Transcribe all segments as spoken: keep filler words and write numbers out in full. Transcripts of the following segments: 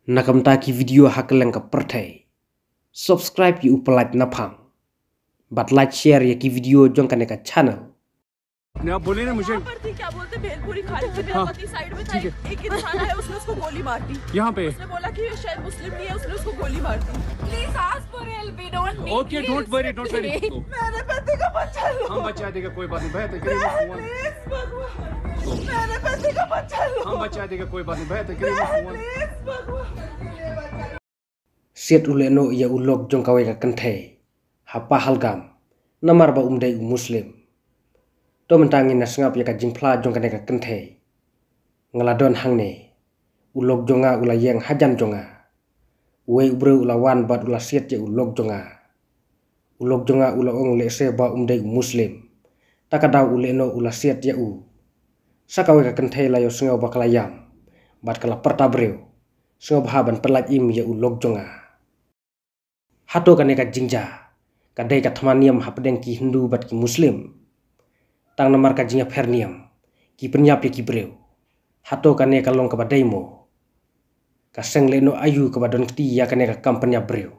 Na ka bynta ki video ha kylleng ka pyrthei, subscribe ïa u Pyllait Naphang bad like share ïa ki video jong kane ka channel. नहीं, आप बोले ना मुझे। यहाँ पर थी, क्या बोलते, भेलपुरी खा रही थी, मेरा हाँ, पति साइड में था, ठीक है। एक, एक इंसान आया, उसने उसको गोली मार दी। यहाँ पे? उसने बोला कि ये शायद मुस्लिम नहीं है, उसने उसको गोली मार दी। Please ask for help, we don't need, okay, please। Don't worry, don't worry। मेरे पति को बचा लो। हम बचा देगा, कोई बात नहीं, भैया, तकलीफ मत हुआ। Please, भगवान। मेरे पति को बचा लो। हम बचा देगा, कोई बात नहीं, भैया, तकलीफ मत हुआ। Please, भगवान। Siat u lehnoh ïa u lok jong kawei ka kynthei ha Pahalgam namar ba um dei u Muslim. To mynta ngin ïa sngap ïa ka jingphla jong kane ka kynthei. Nga la don hangne, u lok jong nga u la ïeng hajan jong nga. Uwei u briew u la wan bad u la siat ïa u lok jong nga. U lok jong nga u la ong lehse ba um dei u Muslim. Ta ka daw u lehnoh u la siat ïa u. Sa kawei ka kynthei la ïohsngew ba ka la ïam bad ka la pyrta briew. Sngewbha ban pyllait im ïa u lok jong nga. Hato kane ka jingjia ka dei ka thma niam hapdeng ki Hindu bad ki Muslim? Tang namar ka jingïapher niam ki pynïap ïa ki briew. Hato kane ka long kaba dei mo? Ka seng lehnoh aïu kaba don kti ïa kane ka kam pynïap briew?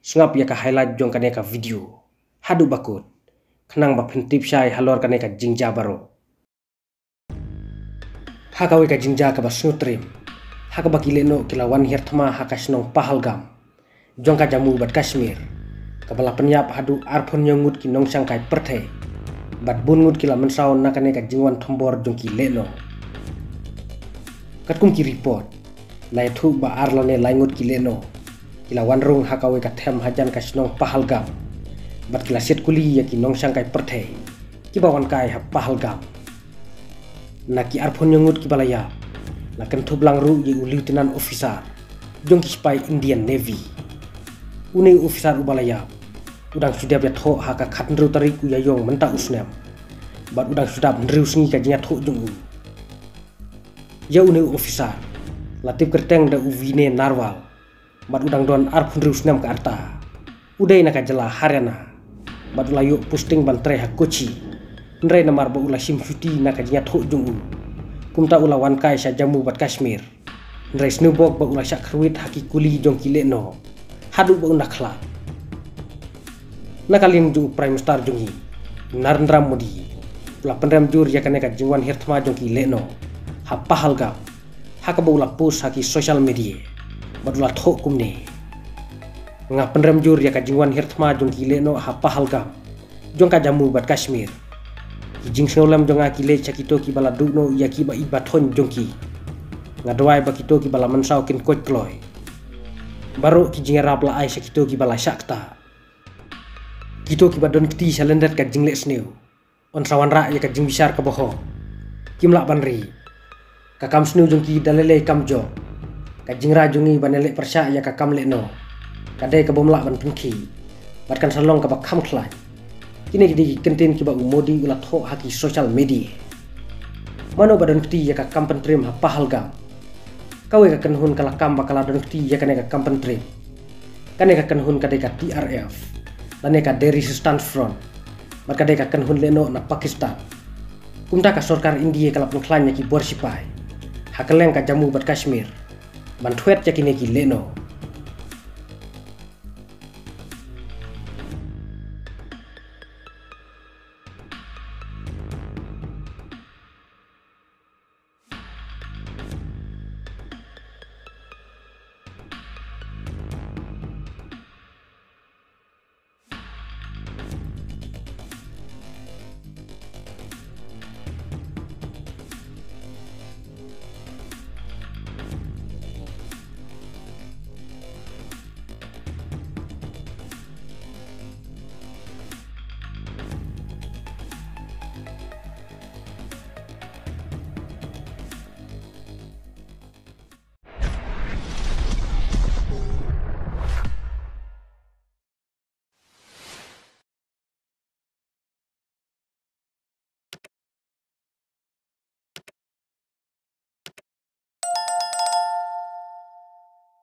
Sngap ïa ka highlight jong kane ka video haduh ba kut, khnang ba phin tip shai halor kane ka jingjia baroh. Ha kawei ka jingjia kaba sngewtriem, ha kaba ki lehnoh ki la wan hiar thma ha ka shnong Pahalgam jong ka Jammu bad Kashmir, kaba la pynïap haduh arphew hynñiew ngut ki nongshangkai pyrthei bad bun ngut ki la mynsaw na kane ka jingwan thombor jong ki lehnoh. Katkum ki report, la ïathuh ba ar lane lai ngut ki lehnoh ki la wan rung ha kawei ka them hajan ka shnong Pahalgam bad ki la siat kuli ïa ki nongshangkai pyrthei kiba wan kai ha Pahalgam. Na ki arphew hynñiew ngut kiba la ïap, la kynthup lang ruh ïa u lieutenant officer jong ki sipai Indian Navy. Une u officer uba la ïap u dang shu dep ïathoh ha ka khathynriew tarik u Ïaïong mynta u snem bad u dang shu dap hynriew sngi ka jingïathoh jong u. Ïa une u officer la tip kyrteng da u Vinay Narwal bad u dang don arphew hynriew snem ka rta. U dei na ka jylla Haryana bad u la ïoh posting ban trei ha Kochi. Hynrei namar ba u la shim shuti na ka jingïathoh jong u, kumta u la wan kai sha Jammu bad Kashmir. Hynrei sniewbok ba u la shah khyrwit ha ki kuli jong ki lehnoh haduh ba un da khlad. Na ka liang jong u Prime Minister jong ngi, Narendra Modi, u la pynrem jur ïa kane ka jingwan hiar thma jong ki lehnoh ha Pahalgam ha kaba u la post ha ki social media bad u la thoh kumne: Nga pynrem jur ïa ka jingwan hiar thma jong ki lehnoh ha Pahalgam jong ka Jammu bad Kashmir. Ki jingsngewlem jong nga ki leit sha kito kiba la duh noh ïa kiba ïeit ba thoiñ jong ki. Nga duwai ba kito kiba la mynsaw kin koit kloi. Baroh ki jingïarap la ai sha kito kiba la shah ktah. Kito kiba don kti sha lyndet ka jingleh sniew, yn sa wanrah ïa ka jingbishar kaba hok. Kim lah ban ri. Ka kam sniew jong ki da lei lei kam jop. Ka jingrai jong ngi ban ïaleh pyrshah ïa ka kam lehnoh ka dei ka bym lah ban pynkhih bad kan sa long kaba kham khlaiñ. Kine ki dei ki kyntien kiba u Modi u la thoh ha ki social media. Mano ba don kti ïa ka kam pyntriem ha Pahalgam? Kawei ka kynhun ka la kam ba ka la don kti ïa kane ka kam pyntriem. Kane ka kynhun ka dei ka T R F lane ka Tehreek Resistance Front bad ka dei ka kynhun lehnoh na Pakistan. Kumta ka sorkar India ka la pynkhlaiñ ïa ki bor sipai ha kylleng ka Jammu bad Kashmir ban thwet ïa kine ki lehnoh.